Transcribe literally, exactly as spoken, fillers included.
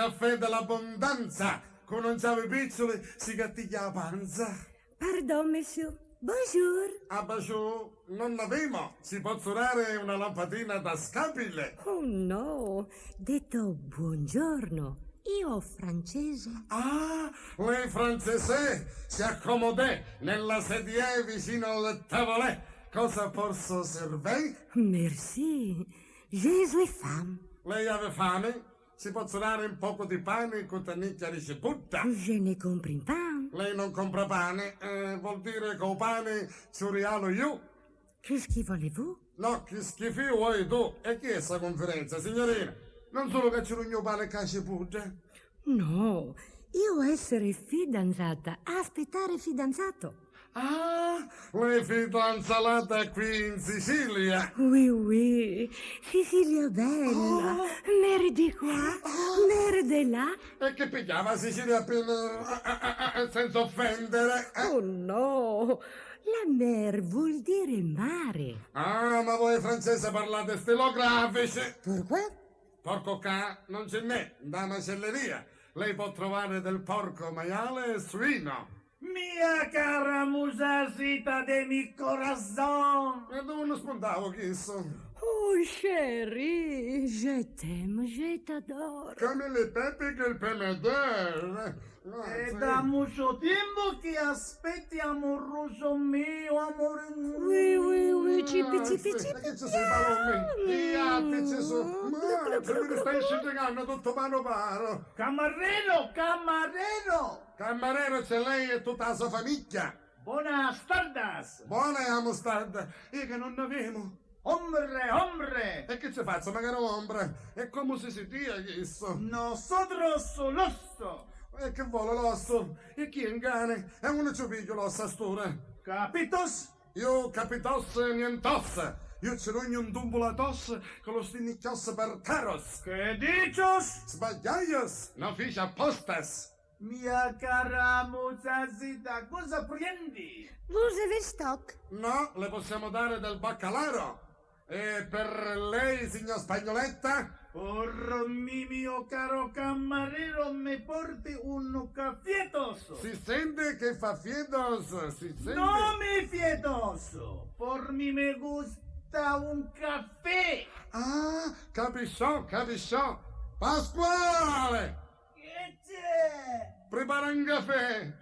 Caffè dell'abbondanza, cu non ci havi picciuli, si gattigghia a panza. Pardon, monsieur. Bonjour. Ah, bonjour, non n'avemo. Ci pozzu dare una lampatina da scapile? Oh no, detto buongiorno. Io francese. Ah, lei francese, si accomodè nella sedia vicino al tavolo. Cosa posso servei? Merci. Je suis femme. Lei havi fami? Ci pozzu dare un poco di pani cu tannicchia di cipudda? Je ne comprends pas. Lei non compra pani, eh, vuol dire che u pani ci u rialu io? Qu'est-ce que voulez-vous? No, chi schifi vuoi tu? E chi è sta confidenza, signorina? Non solo che ci rugnu u pani ca cipudda. No, io essere fidanzata, aspettare fidanzato. Ah, lei fidanzata qui in Sicilia? Oui, oui, Sicilia bella, oh, mer di qua, oh, mer di là. E che pigliava Sicilia per, eh, eh, eh, eh, senza offendere, eh? Oh no, la mer vuol dire mare. Ah, ma voi francese parlate stilografici. Pourquoi? Porco ca non ce n'è, nda macelleria lei può trovare del porco maiale e suino. Mia cara musasita de mi corazon! E dove non spuntavo chisso? Oh chérie, je t'aime, je t'adore. Comme le pepe che il pemedere. E da mucho tiempo che aspetti, amoroso mio, amore mio. Oui, oui, oui, cipi, cipi, cipi. Che ci sei, palommi? Iatti, ci su. Ma mi stai sciddicando tutto paro paro. Cammarero, cammarero! Cammarero c'è lei e tutta la sua famiglia. Bona stardas! Bona è la mostarda, io che non ne avemo. Hombre, hombre! E che ci faccio, magari ombra? E come si sentia chisso? Nosotros l'osso! E che vuole l'osso? E chi ingane? E uno ci piglio l'osso a stura? Capitos? Io capitos nientos! Io ci rugnu un tumbulatos con lo stinnicchios per terros! Che dichos? Sbagliaios! No fici appostas! Mia cara musasita, cosa priendi? Vous avez stock? No, le possiamo dare del baccalaro. E per lei, signor Spagnoletta? Por mi, mio caro cammarero, me porti un cafietos. Si sente che fa fietos, si sente. No mi fietos, por mi me gusta un cafè. Ah, capisciò, capisciò. Pasquale! Che c'è? Prepara un cafè.